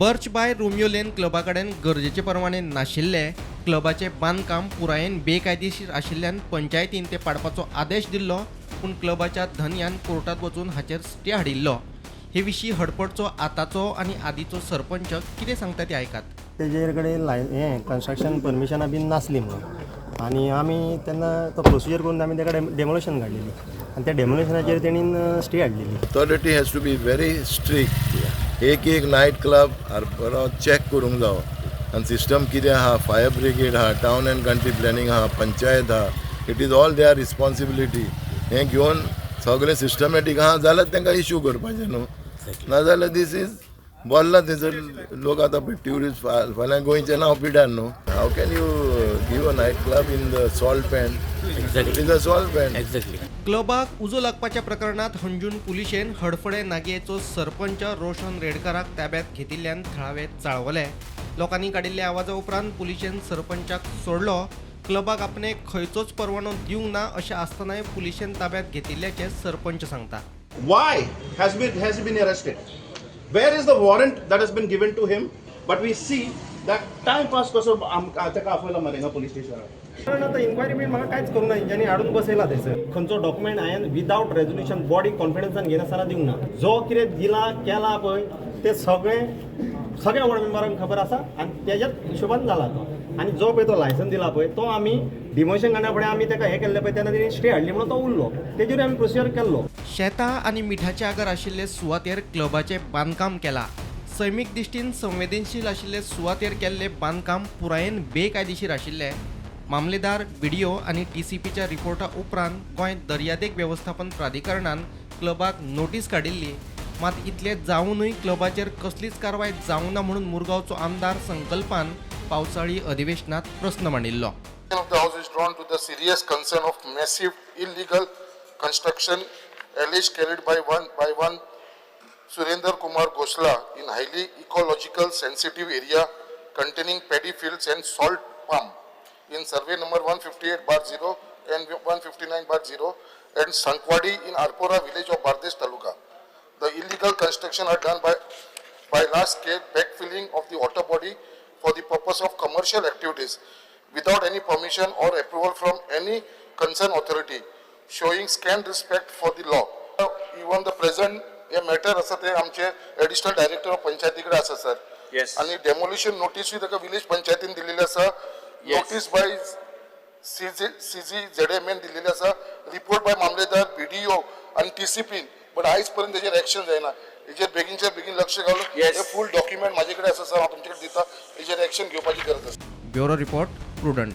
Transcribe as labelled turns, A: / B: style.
A: Birch by Romeo Lane क्लबा कडेन गरजेचे परवाने नाशिल्ले. क्लबाचें बांदकाम पुरायेन बेकायदेशीर आशिल्ल्यान पंचायतीन ते पाडपाचो आदेश दिल्लो, पूण क्लबाच्या धनयान कोर्टात वचून हाचेर स्टे हाडिल्लो. हे विशीं हडफडचो आतांचो आनी आदीचो सरपंच कितें सांगता तें आयकात.
B: तेजेर कडेन लाय हें कन्स्ट्रक्शन परमिशनां बीन नासली म्हणून आनी आमी तेन्ना तो प्रोसिजर करून आमी ताका डेमोलेशन काडलेली आनी त्या डेमोलेशनाचेर तेणीन स्टे हाडलेली.
C: Authority has to be very strict. एक एक नायट क्लब बरो चॅक करूंक जावो आनी सिस्टम कितें आहा, फायर ब्रिगेड आहा, टावन अँड कंट्री प्लॅनिंग आहा, पंचायत आहा, it is all their responsibility. हें घेवन सगळें सिस्टमॅटीक आहा जाल्यार तांकां इशू करपाचें न्हू, नाजाल्यार दीस is बोल्ला थंयसर लोक. आतां पळय ट्युरिस्ट फाल्यां गोंयचें नांव पिड्यार न्हू. How can you give a night club in the salt pan? It is a salt pan.
D: Exactly.
A: क्लबाक उजो लागपाच्या प्रकरणात हणजूण पुलिशेन हडफडें नागयेचो सरपंच रोशन रेडकाराक ताब्यात घेतिल्ल्यान थळावे चाळवले. लोकांनी काडिल्ल्या आवाजा उपरांत पुलिशेन सरपंचाक सोडलो. क्लबाक आपणे खंयचोच परवानो दिवंक ना अशें आसतनाय पुलिशेन ताब्यात घेतिल्ल्याचें सरपंच सांगता.
E: Why has he been arrested? Where is the warrant that has been given to him? But we see that time pass कसो ताका आपयला मरे हिंगा पुलीस स्टेशनार.
B: कारण आतां इन्क्वायरी बीन म्हाका कांयच करूंक ना. हेंच्यांनी हाडून बसयला थंयसर. खंयचो डॉक्युमेंट हांवें विदावट रेजोल्युशन बॉडी कॉन्फिडन्सान घेनासतना दिवंक ना. जो कितें दिला केला पळय तें सगळें सगळ्या वॉर्ड मेंबरांक खबर आसा आनी तेज्याच हिशोबान जाला तो. आनी जो पळय तो लायसन्स दिला पळय, तो आमी डिमोशन काडना फुडें आमी ताका हें केल्लें पळय, तेन्ना तेणी स्टे हाडली म्हणून तो उरलो. तेजेर आमी प्रोसिजर केल्लो.
A: शेतां आनी मिठाचे आगर आशिल्ले सुवातेर क्लबाचें बांदकाम केलां. सैमीक दिश्टीन संवेदनशील आशिल्ले सुवातेर केल्लें बांदकाम पुरायेन बेकायदेशीर आशिल्लें. मामलेदार, बीडीओ आनी टीसीपीच्या रिपोर्टा उपरांत गोंय दर्यादेग वेवस्थापन प्राधिकरणान क्लबाक नोटीस काडिल्ली. मात इतलें जावनूय क्लबाचेर कसलीच कारवाय जावंक ना म्हणून मुरगांवचो आमदार संकल्पान पावसाळी अधिवेशनात प्रस्न मांडिल्लो.
F: Of the House is drawn to the serious concern of massive illegal construction alleged carried by one Surendra Kumar Gosla in highly ecological sensitive area containing paddy fields and salt palm in survey number 158/0 and 159/0 and Sankwadi in Arpora village of Bardez Taluka. The illegal construction are done by large scale backfilling of the water body for the purpose of commercial activities without any permission or approval from any concerned authority, showing scant respect for the law. Even the present hey matter आसा ते आमचे additional director of पंचायती कडेन आसा sir. आनी demolition नोटीसूय ताका village पंचायतीन दिल्लेली आसा. Notice by CG ZM N दिल्लेली आसा, रिपोर्ट बाय मामलेदार, बीडीओ आनी टीसीपी, बट आयज पर्यंत तेजेर एक्शन जायना. हेजेर बेगीनच्या बेगीन लक्ष घालून हे फूल डॉक्युमेंट म्हाजे कडेन आसा सर, हांव तुमचे कडेन दिता. हेजेर एक्शन घेवपाची गरज आसा.
A: Bureau report, prudent.